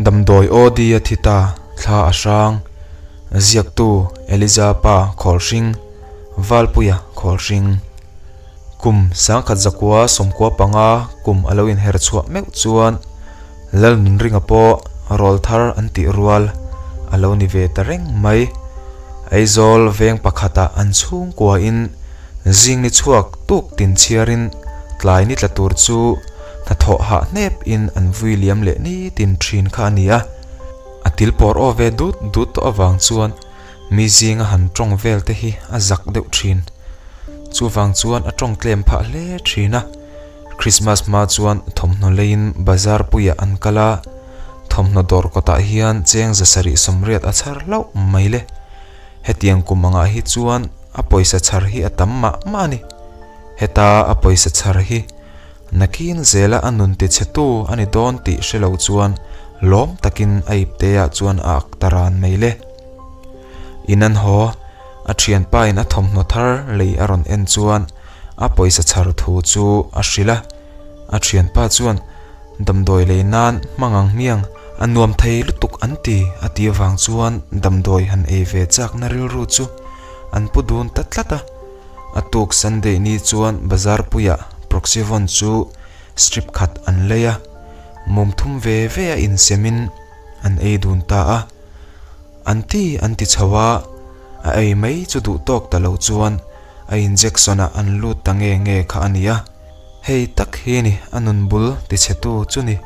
Damdawi OD a thi ta, thla a hrang. Ziaktu, Eliza pa Khawlhring, Valpuia Khawlhring. Kum 1995 kum a lo inher chhuah meuh chuan Lalnunringa pawh rawl thar an tih rual a lo ni ve ta reng mai. Aizawl veng pakhatah an chhungkuain zing ni chhuak tuk tin chhiarin tlai ni tla tur chu hnathawh hah hnep in an vui liam leh nitin thin kha a ni a. A til pawr aw ve dut dut tawh avang chuan mi zinga han tawng vel te hi a zak deuh thin. Chuvang chuan a tawng tlem phah hle thin a. Christmas hma chuan thawmhnaw leiin bazar puiah an kal a, thawmhnaw dawr kawtah hian cheng 780 a chhar hlauh mai le. Hetiang kum angah hi chuan a pawisa chhar hi a tam mah mah a ni. Heta a pawisa chhar hi nakin zela a nun tichhetu a ni dawn tih hre lo chuan lawm takin a ipteah chuan a ak ta ran mai le. In an haw, a thianpain a thawmhnaw thar lei a rawn en chuan a pawisa chhar thu chu a hrilh a, a thianpa chuan damdawi lei nan hmang ang hmiang a nuam thei lutuk an ti a ti avang chuan damdawi han ei ve chakna rilru chu an pu dun ta tlat a. A tuk Sunday ni chuan bazar puiah Proxyvon chu strip khat an lei a, mum thum ve ve a insemin an ei dun ta a. An ti an ti chho a, a ei mai chu duh tawk ta lo chuan a injection ah an lut ta nge nge kha a nia. Hei tak hi ni a nun bul ti chhe tu chu ni.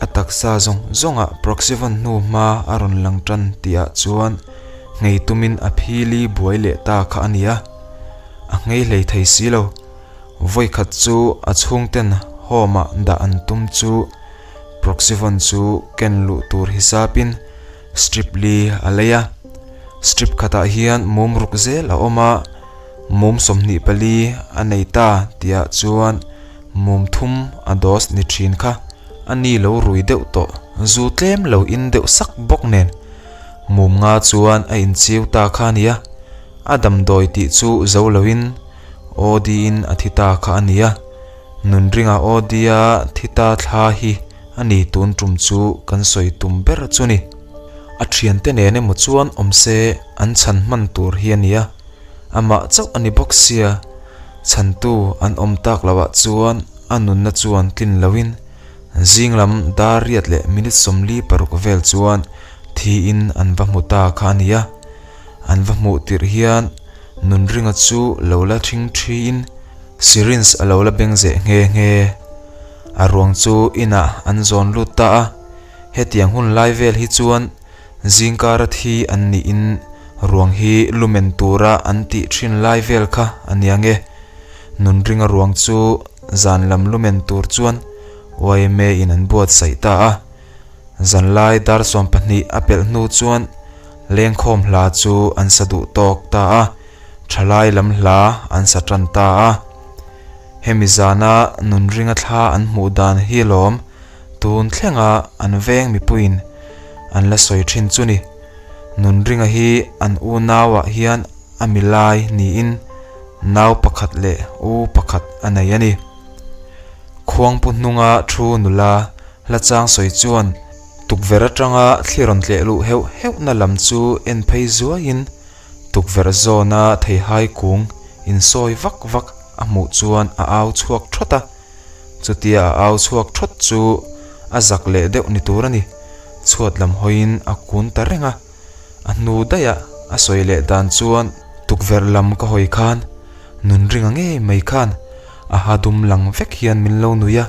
A taksa zawng zawng ah Proxyvon hnu hma a rawn lang tan tih ah chuan nghei tumin a phili buai leh ta kha a nia. A nghei hlei thei si lo. Vawikhat chu a chhungten home ah dah an tum chu Proxyvon chu ken luh tur hisapin strip li a lei a. Strip khatah hian mum ruk zel a awm a, mum 24 a nei ta tihah chuan mum thum a dose ni thin kha a ni lo rui deuh tawh, zu tlem lo in deuh sak bawk nen mum nga chuan a inchiu ta kha a nia. A damdawi tih chu zo loin OD in a thi ta kha a nia. Nunringa OD-a thi ta thla hi a ni tun tum chu kan sawi tum ber chu ni. A thiante nen emaw chuan awm se an chhan hman tur hi a nia, amah chauh a ni bawk sia, chhantu an awm tak loh ah chuan a nunna chuan tlin loin zing lam dar riat leh minute 46 vel chuan thiin an va hmu ta kha a nia. An va hmuh tirh hian Nunringa chu lo la thing thiin syringe a lo la beng zeh nghe nghe. A ruang chu inah an zawn lut ta a. Hetiang hun lai vel hi chuan zingkara thi an niin ruang hi lumen tura an tih thin lai vel kha a nia nge. Nunringa ruang chu zan lam lumen tur chuan yma in an buatsaih ta a. Zanlai dar 12 a pelh hnu chuan lengkhawm hla chu an sa duh tawk ta a, thalai lam hla an sa tan ta a. Hemi zana Nunringa thla an hmuh dan hi lawm tun thlenga an veng mipuiin an la sawi thin chu ni. Nunringa hi an unauah hian a milai niin nau pakhat leh u pakhat a nei a ni. Khuangpu hnunga thu nula hla chang sawi chuan tukverh atanga thli rawn tleh luh heuh heuhna lam chu en phei zuaiin tukverh zawna theihai kung insawi vak vak a hmuh chuan a au chhuak thawt a. Chutia a au chhuak thawt chu a zak leh deuh ni tur a ni. Chhuat lam hawiin a kun ta reng a. A hnu daih a sawi leh dan chuan tukverh lam ka hawi khan nunringa ngei mai khan a ha dum lang vek hian min lo nui a,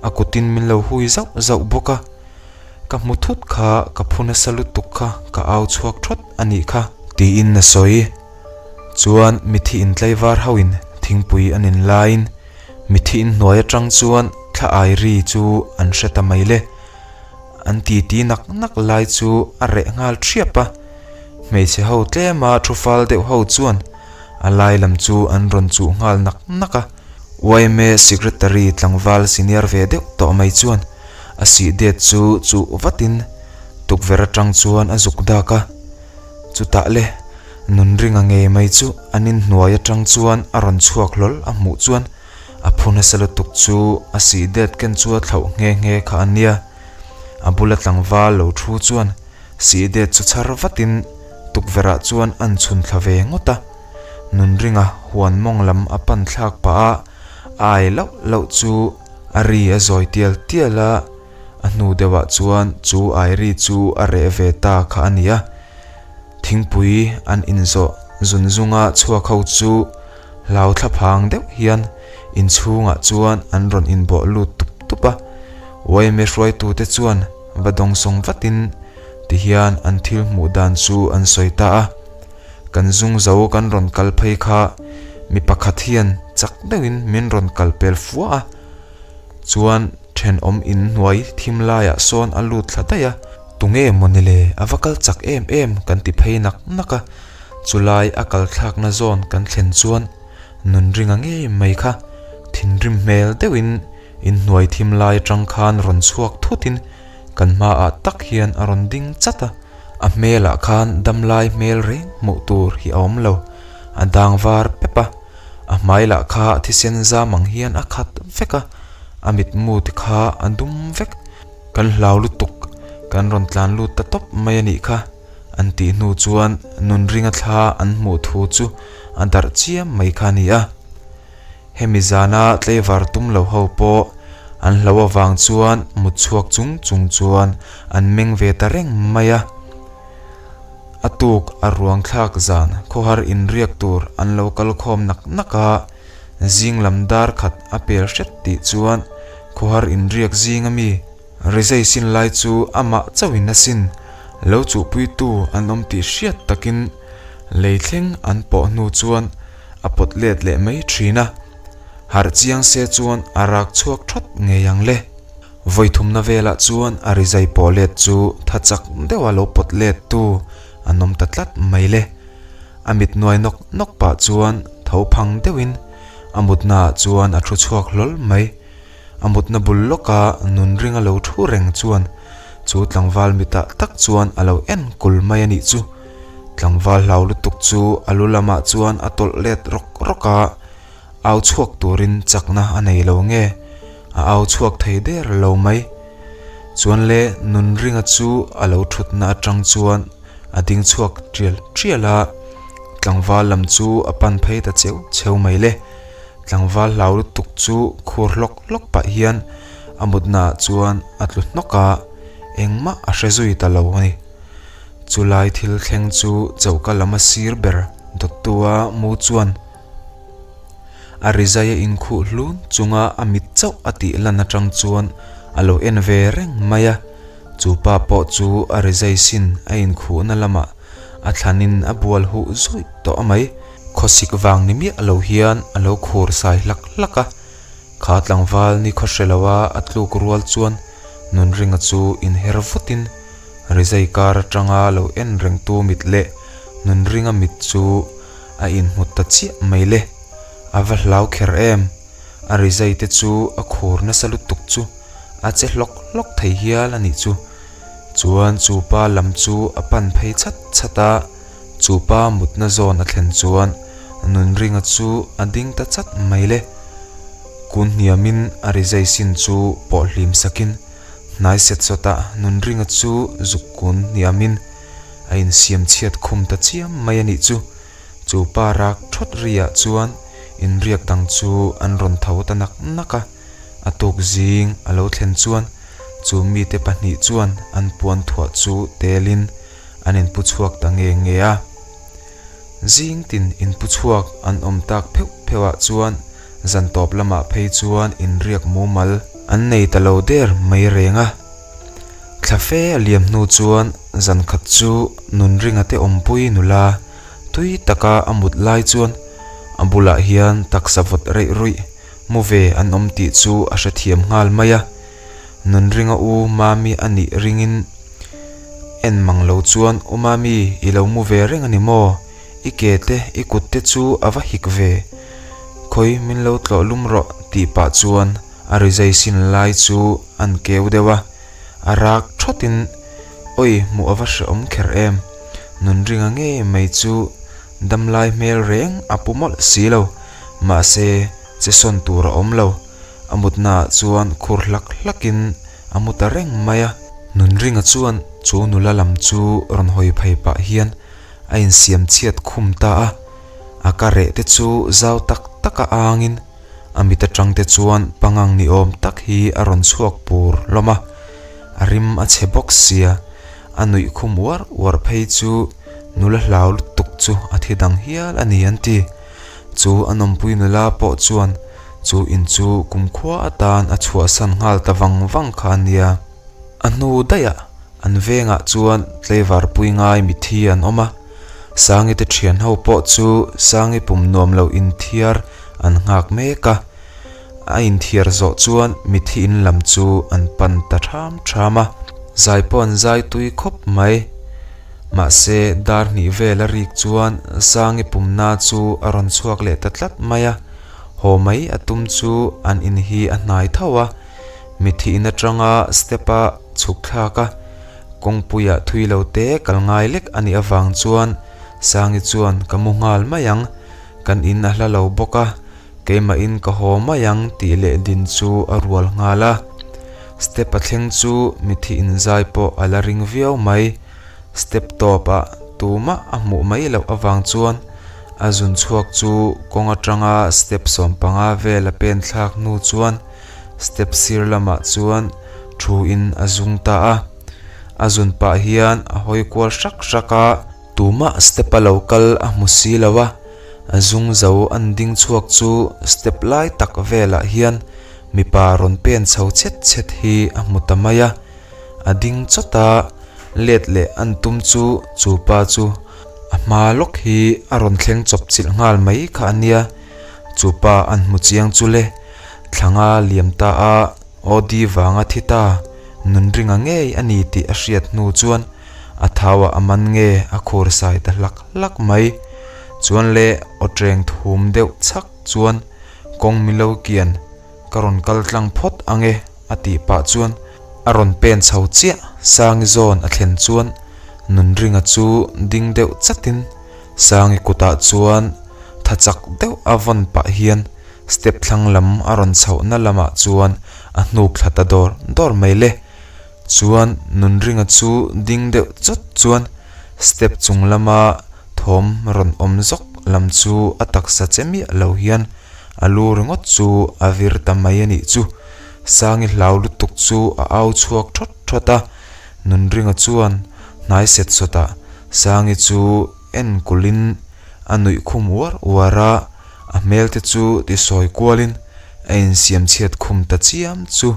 a kutin min lo hui zauh zauh bawk a. Ka hmu thut kha ka phu nasa lutuk kha ka au chhuak thawt a nih kha tiin a sawi. Chuan mithi intlaivar hoin thingpui an in laiin mithi inhnuai atang chuan thla ai ri chu an hre ta mai le. An titi nak nak lai chu a reh nghal thiap a, hmeichhe ho tlema thu fal deuh ho chuan a lai lam chu an rawn chuh nghal nak nak a. Yma Secretary tlangval senior ve deuh tawh mai chuan a sih det chu chuh vatin tukverh atang chuan a zuk dak a. Chutah le, Nunringa ngei mai chu an inhnuai atang chuan a rawn chhuak hlawl a hmuh chuan a phu nasa lutuk chu a sih det ken chu a thlauh nghe nghe kha a nia. A bula tlangval lo thu chuan sihdet chu chhar vatin tukverhah chuan an chhun thla ve ngawt a. Nunringa huan mawng lam a pan thlak pah a, ai lauh lauh chu a ri a zawi tial tial a, a hnu deuhah chuan chu ai ri chu a reh ve ta kha a ni a. Thingpui an inzawh zun zunga chhuak ho chu hlau thlaphang deuh hian inchhungah chuan an rawn inbawh lut tup tup a. Yma hruaitute chuan va dawngsawng vatin tihian an thil hmuh dan chu an sawi ta a. Kan zung zo kan rawn kal phei kha mi pakhat hian chak deuhin min rawn kal pel fua a, chuan thenawm in hnuai thim laiah sawn a lut thla daih a. Tunge maw ni le, a va kal chak em em kan ti phei nak nak a, chulai a kal thlakna zawn kan thlen chuan Nunringa ngei mai kha thinrim hmel deuhin inhnuai thim lai atang khan rawn chhuak thutin kan hmaah tak hian a rawn ding chat a, a hmelah khan damlai hmel reng hmuh tur hi a awm lo, a dang var pep a, a hmai lah kha thisen zam ang hian a khat vek a, a mitmu te kha a dum vek. Kan hlau lutuk, kan rawn tlan lut ta tawp mai a nih kha, an tih hnu chuan Nunringa thla an hmuh thu chu a darh chiam mai kha a ni a. Hemi zana tleivar tum lo ho pawh an hlo avang chuan mut chhuak chung chung chuan an meng ve ta reng mai a. A tuk a ruang thlak zan khawhar inriak tur an lo kal khawm nak nak a. Zing lam dar khat a pel hret tih chuan khawhar inriak zing a mi rizai sin lai chu amah chauhin a sin. Lo chuhpuitu an awm tih hriat takin lei thleng an pawh hnu chuan a pawt let leh mai thin a. Harh chiang se chuan a rak chhuak thawt ngei ang le. Vawi thumna velah chuan a rizai pawh let chu tha chak deuha lo pawt let tu an awm ta tlat mai le. A mit nuai nawk nawk pah chuan tho phang deuhin a mutna ah chuan a thu chhuak hlawl mai. A mutna bul lawka Nunring a lo thu reng chuan chu tlangval mitah tak chuan a lo en kul mai a nih chu. Tlangval hlau lutuk chu a lu lamah chuan a tawlh let rawk rawk a, au chhuak turin chakna a nei lo nge a au chhuak thei der lo mai. Chuan le Nunringa chu a lo thutna atang chuan A ding chhuak tial tial a, tlangval lam chu a pan phei ta cheu cheu mai le. Tlangval hlau lutuk chu khur hlawk hlawk pah hian a mutna ah chuan a tlu hnawk a, engmah a hre zui ta lo a ni. Chulai thil thleng chu choka lam a sir ber dawttua mu chuan a rizai a inkhuh hlun chunga a mit chauh a tih lan atang chuan a lo en ve reng mai a. Chu pa pawh chu a rizai sin a inkhuhna lamah a thlanin a bual huh zawih tawh a mai. Khawsik vang ni miah lo hian a lo khur sai hlak hlak a. Kha tlangval ni khaw hre loa a tluk rual chuan Nunringa chu inher vutin rizai kar atanga lo en rengtu mit leh Nunringa mit chu a inhmu ta chiah mai le. A va hlau kher em! A rizai te chu a khur nasa lutuk chu a che hlawk hlawk thei hial a nih chu. Chuan chu pa lam chu a pan phei chhat chhat a, chu pa mutna zawn a thlen chuan Nunringa chu a ding ta chat mai le. Kun hniamin a rizai sin chu pawh hlim sakin hnai set sawtah Nunringa chu zuk kun hniamin a insiam chhiat khum ta chiam mai a nih chu. Chu pa rak thawt riah chuan inriak dang chu an rawn tho ta nak nak a. A tuk zing a lo thlen chuan chu mite pahnih chuan an puan thuah chu telin an inpu chhuak ta nge nge a. Zing tin inpu chhuak an awm tak pheuh pheuhah chuan zan tawp lamah phei chuan inriak mumal an nei ta lo der mai reng a. Thla fe a liam hnu chuan zan khat chu Nunringa te awmpui nula tui taka a mut lai chuan a bulah hian taksa vawt reih ruih Mu ve an awm tih chu a hrethiam nghal mai a, Nunringa u Mami a nih ringin en mang lo chuan U Mami i lo mu ve reng a ni maw? I ke te i kut te chu a va hik ve, khawi min lo tlawh lum rawh tih pah chuan a rizai sin lai chu an keu deuh a, a rak thawtin Awi hmuh a va hrehawm kher em, Nunringa ngei mai chu damlai hmel reng a pu mawlh si lo. Mahse, che sawn tur a awm lo. A mutnaah chuan khur hlak hlakin a mu ta reng mai a. Nunringa chuan chu nula lam chu rawn hawi phei pah hian a insiam chhiat khum ta a, a ka reh te chu zau tak taka angin a mit atang te chuan pangang ni awm tak hi a rawn chhuak pur hlawm a, a rim a chhe bawk sia, a nuih khum uar uar phei chu nula hlau lutuk chu a thi dang hial a ni an ti. Chu a nawmpui nula pawh chuan chu in chu kumkhua atan a chhuahsan nghal ta vang vang kha a nia. A hnu daihah an vengah chuan tleivar pui ngai mithi an awm a, Sangi te thian ho pawh chu Sangi pum nuam lo inthiar an nghak mek a, a inthiar zawh chuan mithi in lam chu an pan ta tham tham a, zai pawh an zai tui khawp mai. Mahse dar hnih vel a rik chuan Sangi pumna chu a rawn chhuak leh ta tlat mai a, haw mai a tum chu an in hi a hnai tho a, Mithi in atanga step a chhuk thlak a, kawngpuiah thui lo te kal ngai lek a nih avang chuan Sangi chuan ka mu nghal mai ang, kan in a hla lo bawk a, keimahin ka haw mai ang tih leh din chu a rual nghal a. Step a thleng chu mithi inzai pawh a la ring viau mai, step tawpah tumah a hmuh mai loh avang chuan a zun chhuak chu kawng atanga step 15 vel a pen thlak hnu chuan Step sir lamah chuan thu in a zung ta a, a zun pah hian a hawi kual hrak hrak a, tumah step a lo kal a hmu si lo a, a zung zo an ding chhuak chu step lai tak velah hian mipa rawn pen chho chhet chhet hi a hmu ta mai a, a ding chawt a, let leh an tum chu chu pa chu a hma lawk hi a rawn thleng chawp chilh nghal mai kha a nia, chu pa an hmu chiang chu le. Thlanga liam ta a, Audi vanga thi ta, Nunringa ngei a ni tih a hriat hnu chuan a thauah a man nge a khur sai ta hlak hlak mai. Chuan le aw ṭeng thum deuh chhak chuan kawng milo kian ka rawn kal tlang phawt ang e a tih pah chuan a rawn pen chho chiah Sangi zawn a thlen chuan Nunringa chu ding deuh chatin Sangi kutah chuan tha chak deuh a vawn pah hian Step thlang lam a rawn chhohna lamah chuan a hnuk thla ta dawr dawr mai le. Chuan Nunringa chu ding deuh chawt chuan step chung lama thawm rawn awm zawk lam chu a taksa che miah lo hian a lu ringawt chu a vir ta mai a nih chu. Sangi hlau lutuk chu a au chhuak thawt thawt a, Nunringa chuan hnai set sawtah Sangi chu en kulhin a nuih khum uar uar a. A hmel te chu ti sawi kualin a insiam chhiat khum ta chiam chu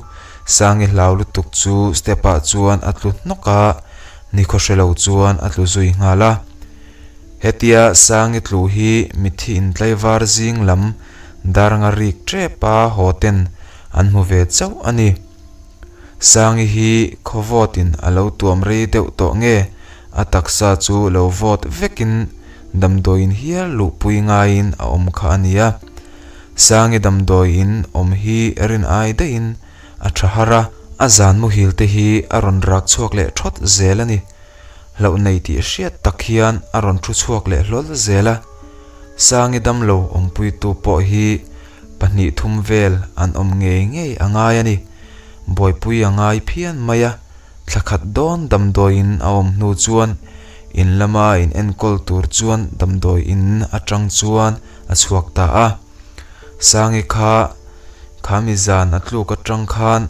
Sangi hlau lutuk chu step ah chuan a tlu hnawk a, nikhaw hre lo chuan a tlu zui nghal a. Hetia Sangi tlu hi mitthi intlaivar zing lam dar nga rik tep a haw ten an hmu ve chauh a ni. Sangi hi khaw vawtin a lo tuam rei deuh tawh nge a taksa chu lo vawt vekin damdawiin hial luhpui ngaiin a awm kha a nia. Sangi damdawiin awm hi rin ai daihin a tha har a, a zan muhil te hi a rawn rak chhuak leh thawt zel a ni. Hlauh nei tih hriat tak hian a rawn thu chhuak leh hlawl zel a. Sangi damlo awmpuitu pawh hi 2 thum vel an awm ngei ngei a ngai a ni. Buaipui a ngai phian mai a. Thla khat dawn damdawi in a awm hnu chuan in lama in enkawl tur chuan damdawi in atang chuan a chhuak ta a. Sangi kha khami zan a tluk atang khan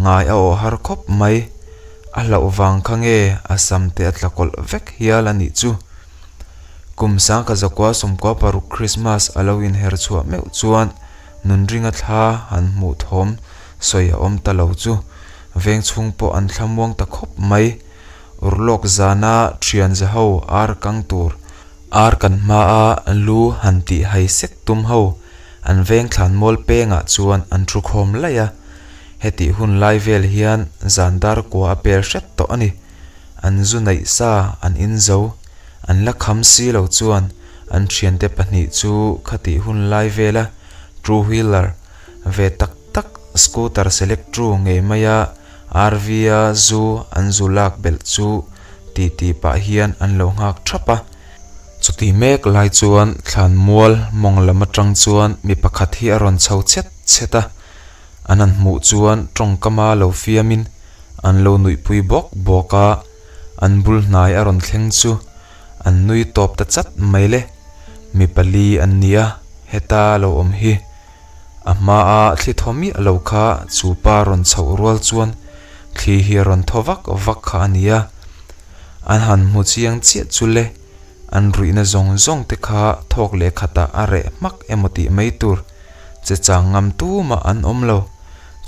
ngai a awh har khawp mai. A hlauh vang kha nge a sam te a tla kawlh vek hial a nih chu. Kum 1996 Krismas a lo inher chhuah meuh chuan Nunringa thla han hmuh thawm sawi a awm ta lo chu. Veng chhung pawh an thlamuang ta khawp mai. Urlawk zana thian za ho ar kang tur, ar kan hmaa lu han tih hai sek tum ho an veng thlan mual pengah chuan an thu khawm laih a. Hetih hun lai vel hian zan dar kua a pel hret tawh a ni. An zu neih sa an in zo, an la kham si lo chuan an thiante pahnih chu khatih hun lai vela two wheeler ve tak tak scooter selectru ngei maia RV-a zu an zu lak belh chu ti ti pah hian an lo nghak thap a. Chuti mek lai chuan thlan mual mawng lam atang chuan mi pakhat hi a rawn chho chhet chhet a, an han hmuh chuan tawngkama lo fiamin. An lo nuihpui bawk bawk a, an bul hnai a rawn thleng chu an nui tawp ta chat mai le. Mi pali an ni a, heta lo awm hi. A hmaa thli thaw miah lo kha chu pa rawn chhoh rual chuan thli hi a rawn thaw vak vak kha a ni a. An han hmu chiang chiah chu le, an ruihna zawng zawng te kha thawk leh khatah a reh hmak emaw tih mai tur che chang ngam tumah an awm lo.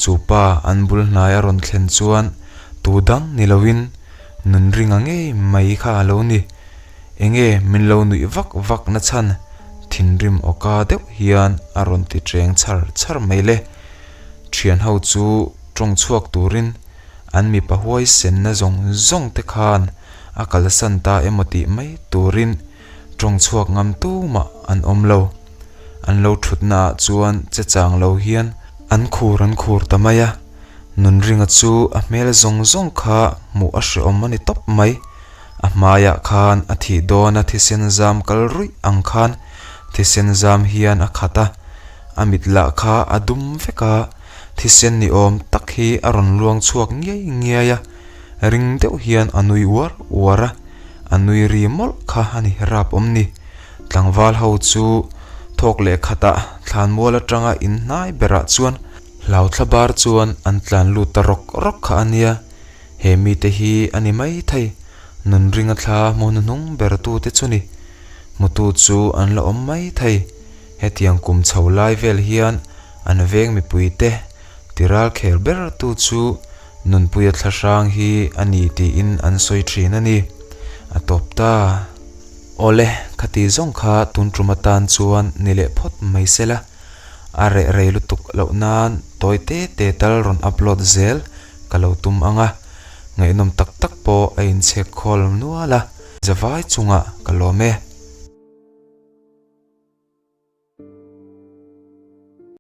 Chu pa an bul hnai a rawn thlen chuan tu dang ni loin Nunringa ngei mai kha a lo ni. Enge min lo nuih vak vak na chhan thinrim awka deuh hian a rawn ti ṭeng chhar chhar mai le. Ṭhian ho chu ṭawng chhuak turin an mipa huaisenna zawng zawng te khan a kalsan ta emaw tih mai turin ṭawng chhuak ngam tumah an awm lo. An lo ṭhutna ah chuan che chang lo hian an khur an khur ta mai a. Nunringa chu a hmel zawng zawng kha hmuh a hrehawm a ni tawp mai. A hmaiah khan a thih dawna thisen zam kal ruih ang khan thisen zam hian a khat a, a mit lah kha a dum vek a, thisen ni awm tak hi a rawn luang chhuak ngiai ngiai a, ring deuh hian a nui uar uar a, a nui ri mawlh kha a ni rap awm ni. Tlangval ho chu thawk leh khatah thlanmual atanga inhnai berah chuan hlauthla bar chuan an tlan lut ta rawk rawk kha a nia. He mite hi a ni mai thei, nunringa thla hmu hnuhnung ber tute chu ni. Hmutu chu an la awm mai thei. Hetiang kum chho lai vel hian an veng mipuite tiral khel ber tu chu Nunpuia thla hrang hi a ni tiin an sawi thin a ni. A tawp ta. Awle, khati zawng kha tun tum atan chuan ni leh phawt mai sela. A reh rei lutuk loh nan tawi te te tal rawn upload zel ka lo tum ang a, ngaihnawm tak tak pawh a inchhek khawl nual a, zavai chungah ka lawm e.